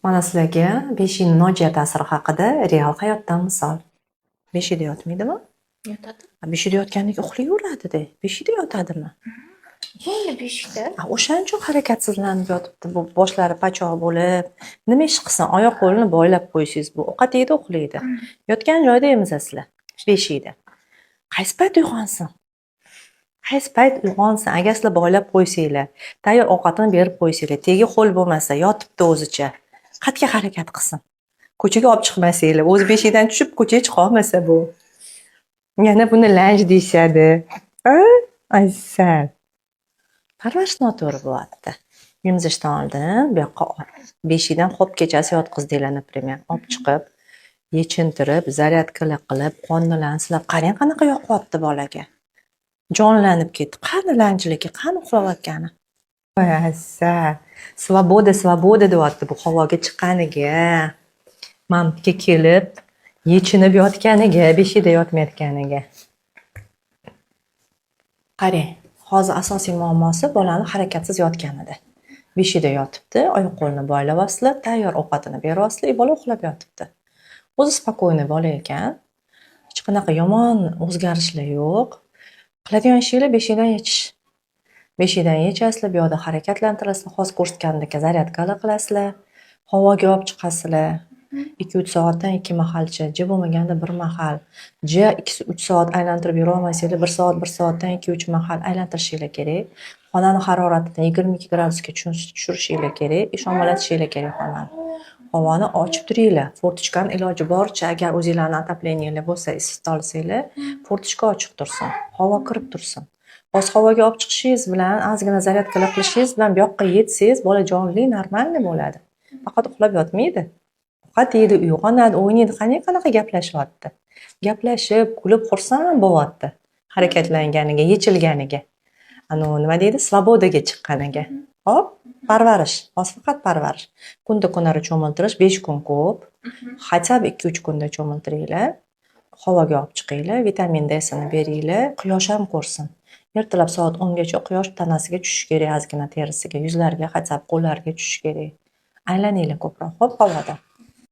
Mana sizlarga beshikni nojo'ya ta'siri haqida real hayotdan misol. Beshikda yotmaydimi? Yotadi. Beshikda yotgandek uxlayveradida. Beshikda yotadimi? Endi beshikda. O'shaning uchun harakatsizlanib yotibdi bu, boshlari pachoq bo'lib. Nima ish qilsin? Oyoq qo'lini boylab qo'ysangiz, bu ovqat yeydi, uxlaydi. Yotgan joyda emizasizlar beshikda. Qaysi payt uyg'onsin? Qaysi payt uyg'onsin? Agar sizlar boylab qo'ysanglar, tayyor ovqatini berib qo'ysanglar, tegi ho'l bo'lmasa, yotibdi o'zicha. Qayerga harakat qilsin? Ko'chaga olib chiqmasanglar, o'zi beshikdan tushib ko'chaga chiqa olmasa bu. Yana buni lanj deyishadi. A? Asal. Parvarish noto'g'ri bo'lyapti. Emizishdan oldin bu yoqqa beshikdan xo'p kechasi yotqizdinglar, например, olib chiqib, yechintirib, зарядка lar qilib, qornilarni silab qarang, qanaqa yoqyapti bolaga. Jonlanib ketdi. Qani lanjligi, qani uxlayotgani? Voy asal. Свобода, свобода deyapti bu havoga chiqqaniga. Mamtga kelib, yechinib yotganiga, beshikda yotmayotganiga. Qarang, hozir asosiy muammosi bolani harakatsiz yotganida. Beshikda yotibdi, oyoq qo'lini boylayapsizlar, tayyor ovqatini beryapsizlar, bola uxlab yotibdi. O'zi спокойный bola ekan. Hech qanaqa yomon o'zgarishlar yo'q. Qiladigan ishinglar beshikdan yechish. Beshikdan yechasizlar, bu yoqda harakatlantirasizlar. Hozir ko'rsatgandek зарядка lar qilasizlar. Havoga olib chiqasizlar. 2-3 soatdan 2 mahalcha, ja bo'lmaganda bir mahal. Ja 2-3 soat aylantirib yurolmasanglar, 1 soat, 1 soatdan 2-3 mahal aylantirishinglar kerak. Xonani haroratini 22 gradusga tushirishinglar kerak, shamollatishinglar kerak xonani. Havoni ochib turinglar. Форточка ni iloji boricha, agar o'zinglarni отопление lar bo'lsa, isita olsanglar, форточка ochiq tursin, havo kirib tursin. Hozir havoga olib chiqishingiz bilan, ozgina зарядка lar qilishingiz bilan bu yoqqa yetsangiz, bola jonli, нормальный bo'ladi. Faqat uxlab yotmaydi. Ovqat yeydi, uyg'onadi, o'ynaydi. Qarang, qanaqa gaplashyapti. Gaplashib, kulib, xursand bo'lyapti. Harakatlanganiga, yechilganiga. Anavi nima deydi? Свобода ga chiqqaniga. Hop, parvarish. Hozir faqat parvarish. Kunda kunora cho'miltirish 5 kun ko'p. Хотя бы 2-3 kunda cho'miltiringlar. Havoga olib chiqinglar, vitamin D'sini beringlar, quyosh ham ko'rsin. Ertalab soat 10 gacha quyosh tanasiga tushishi kerak, ozgina terisiga, yuzlariga, хотя бы qo'llariga tushishi kerak. Aylaninglar ko'proq, hop, havoda.